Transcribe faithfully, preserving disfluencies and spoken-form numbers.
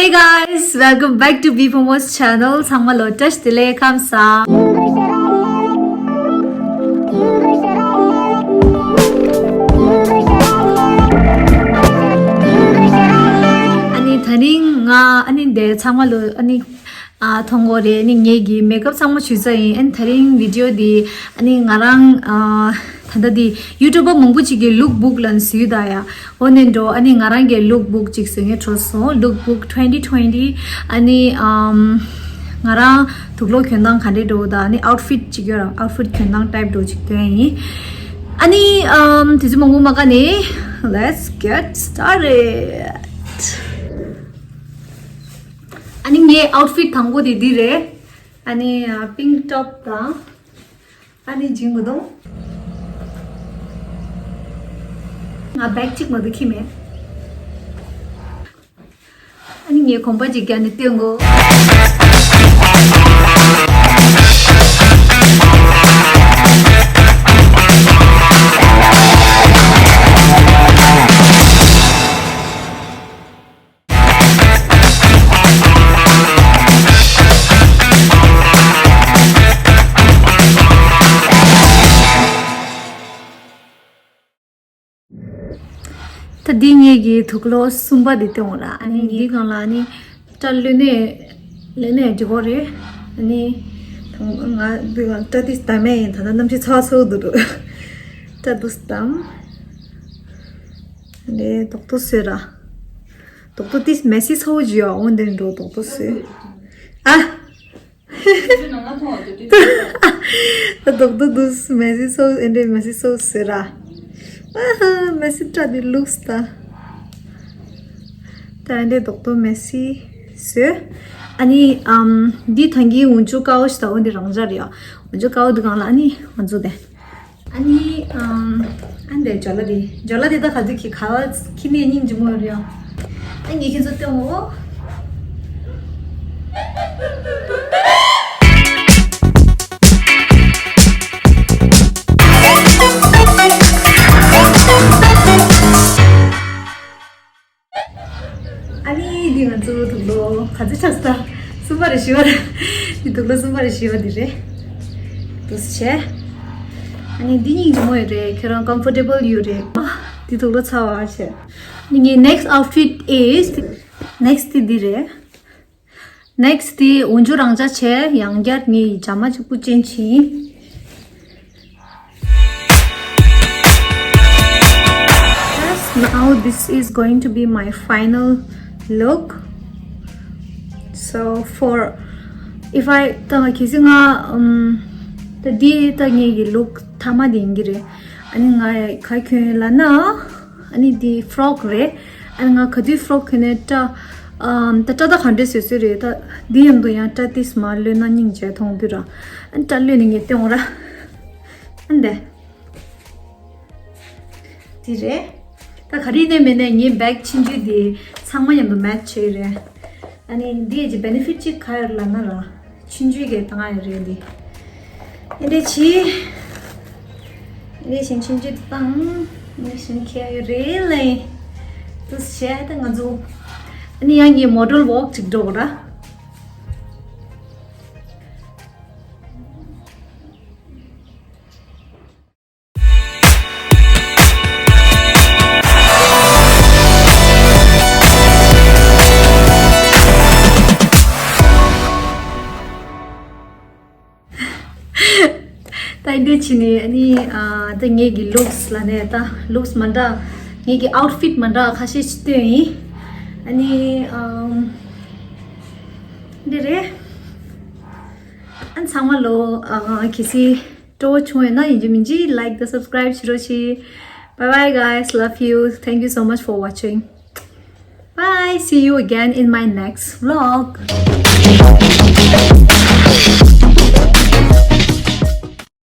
Hey guys, welcome back to B F Mo's channel. ཚང་མ་ལ་བཀྲ་ཤིས་བདེ་ལེགས། ཁམས་བཟང་། ཨ་ནི་ད་རིང་ང་ཨ་ནི་འདི་ཚང་མ་ལ་ཨ་ནི་ཨ་མཐོང་གི་རེད། ཨ་ནི་ངེད་ཀྱི་མེག་ཨབ་ཚང་མ་བྱས་ཚར་ཡིན། ཨ་ནི་ད་རིང་བི་ཌི་ཡོ་འདི་ཨ་ནི་ང་རང་ཨ་ད་ལྟ་འདི་ཡུ་ཊུབ་པ་མང་པོ་ཅིག་གིས་ལུག་བུག་ལབ་ནས་བཟོས་ད་ཡ། འོ་ནས་འགྲོ། ཨ་ནི་ང་རང་གིས་ལུག་བུག་ཅིག་བཟོ་མཁན་འགྲོ་སོང་། ལུག་བུག་twenty twenty། ཨ་ནི་ཨམ་ང་རང་དུག་ལོག་གྱོན་སྟངས་ག་འདྲས་འགྲོ་ད། ཨ་ནི་ཨའུཊ་ཕིཊ་ཅིག་ཡོད་ར། ཨའུཊ་ཕིཊ་གྱོན་སྟངས་ཊའིབ་འགྲོ་ཅིག་སྟོན་ཡིན། ཨ་ནི་ཨམ་དུས་ཚོད་མང་པོ་མ་བཀག་ནས། Let's get started. ཨ་ནི་ངའི་ཨའུཊ་ཕིཊ་དང་པོ་དེ་འདི་རེད། ཨ་ནི་ཨ་པིང་ཊོབ་དང་། ཨ་ནི་འཇིང་མི་འདུག་ང་བེག་གཅིག་མ་གཏོགས་འཁྱེར་མེད། ཨ་ནི་ངས་གོམ་པ་གཅིག་བརྒྱབ་ནས་སྟོན་གོ། ད་འདི་ངེད་ཀྱི་དུག་ལོག་གསུམ་པ་འདི་སྟོན་གོ་ར། ཨ་ནི་འདི་སྒང་ལ་ཨ་ནི་སྐྲ་ལོན་ནས་ལོན་ནས་འགྲིག་གོ་རེད། ཨ་ནི་ང་འདི་སྒང་སྐྲ་དེ་བསྡམས་ཡིན། ད་ལྟ་གནམ་གཤིས་ཚ་བ་ཚ་བོ་འདུག་འགྲོ། སྐྲ་འདི་བསྡམས། ཨ་ནི་རྡོག་ཐོ་བཟོས་ར། རྡོག་ཐོ་དེ་མེ་སི་ཚ་བོ་ཅིག་ཡོད། འོ་འདི་འགྲོ་རྡོག་ཐོ་བཟོས། ཨ། ད་རྡོག་ཐོ་འདུག་མེ་སི་སོ་ཨེ་འདྲས་མེ་སི་སོ་ཟེར་ར། ཨ་ཧ། མེ་སི་སྐྲ་འདི་ལུགས་ད། ད་ཨེ་འདྲས་རྡོག་ཐོ་མེ་སི་བཟོས། ཨ་ནི་ཨམ་འདི་ད་གིན་འོག་འཇུག་དཀར་པོ་ཞིག་དང་འོ་འདི་རང་འཇགས་རེད་ཡ། འོག་འཇུག་དཀར་པོ་འདི་སྒང་ལ་ཨ་ནི་ང་ཚོ་དེ། ཨ་ནི་ཨམ་ཨ་འདི་ཇོ་ལ་དེ་ཇོ་ལ་དེ་ད་ག་དུས་ཁྱེད་ག་བ་ཁྱེད་ནས་སྙིང་རྗེ་མོ་ཡོད་རེད་ཡ། ཨ་ངས་ཁྱེད་ཚོ་སྟོན་འོ། ཨ་ནི་འདི་ང་ཚོ་དུག་ལོག་ག་ཚོད་ཆགས་སོང་། གསུམ་པ་རེད། བཞི་པ་རེད། འདི་དུག་ལོག་གསུམ་པ་རེད། བཞི་པ་འདི་རེད། འདུག་སེ་བྱས། ཨ་ནི་འདི་སྙིང་རྗེ་མོ་ཡོད་རེད། ཁྱོད་རང་ཀམ་ཕོར་ཊེ་བལ་ཡོད་རེད། ཨ་འདི་དུག་ལོག་ཚ་བ་བྱས། ཨ་ནི་ངའི་next outfit is next འདི་རེད། next དེ་འོག་འཇུག་རང་འཇགས་བྱས། ཡང་བསྐྱར་ངས་ཇ་མ་གཅིག་པུ་ཅན་བྱིན། Yes, now this is going to be my final look. So for if I ད་གལ་སྲིད་ང་ཨམ་ད་འདི་ད་ངེད་ཀྱི་ལུག་མཐའ་མ་དེ་ཡིན་གྱི་རེད། ཨ་ནི་ང་ག་གྱོན་ལབ་ན། ཨ་ནི་འདི་ཕོ་རོག་རེད། ཨ་ནི་ང་ག་དུས་ཕོ་རོག་གྱོན་ནས་སྐྲ་ཨམ་ད་སྐྲ་ད་ག་འདྲས་བཟོས་བཟོས་རེད། ད་འདི་མཉམ་དུ་ཡང་སྐྲ་ཏིས་མར་ལོན་ན་སྙིང་རྗེ་མཐོང་དུས་ར། ཨ་ནི་སྐྲ་ལོན་ནས་ངས་སྟོན་འོ་ར། ཨ་འདི་འདི་རེད། ད་ག་རེ་ནས་མེད་ནས་ངའི་བེག་ཆུང་ཆུང་འདི་ཚང་མ་མཉམ་དུ་མེ་ཆི་བྱས་རེད། ཨ་ནི་འདི་ཡི་གི་བེ་ནེ་ཕིཊ་ཅིག་ག་ཡོད་ལབ་ན་ར། ཆུང་ཆུང་གི་བཏང་ཡ་རེད་འདི། ཨེ་འདྲས་བྱས། ཨེ་འདྲས་བྱས་ཆུང་ཆུང་བཏང་། ཨེ་འདྲས་བྱས་ཁྱེར་ཡོད་རེད་ལེ། འདུག་སེ་བྱས་ད་ང་ཚོ། ཨ་ནི་ཡང་ངའི་མོ་ཌེལ་ཝོག་ཅིག་འགྲོ་དགོས་ར། ད་འདི་བྱས་ནས་ཨ་ནི་ཨ་ད་ངེད་ཀྱི་ལུགས་ལབ་ནས་ད་ལུགས་མ་འདྲ། ངེད་ཀྱི་ཨའུཊ་ཕིཊ་མ་འདྲ་ཁ་ཤས་ཤིག་སྟོན་ཡིན། ཨ་ནི་ཨམ་འདི་རེད། ཨ་ཚང་མ་ལོ་ཨ་གལ་སྲིད་སྤྲོ་བོ་བྱུང་ཡོད་ན་ཡིན་གཅིག་མིན་གཅིག་like དང་subscribe བྱེད་རོགས་བྱེད། Bye bye guys, love you, thank you so much for watching. Bye, see you again in my next vlog.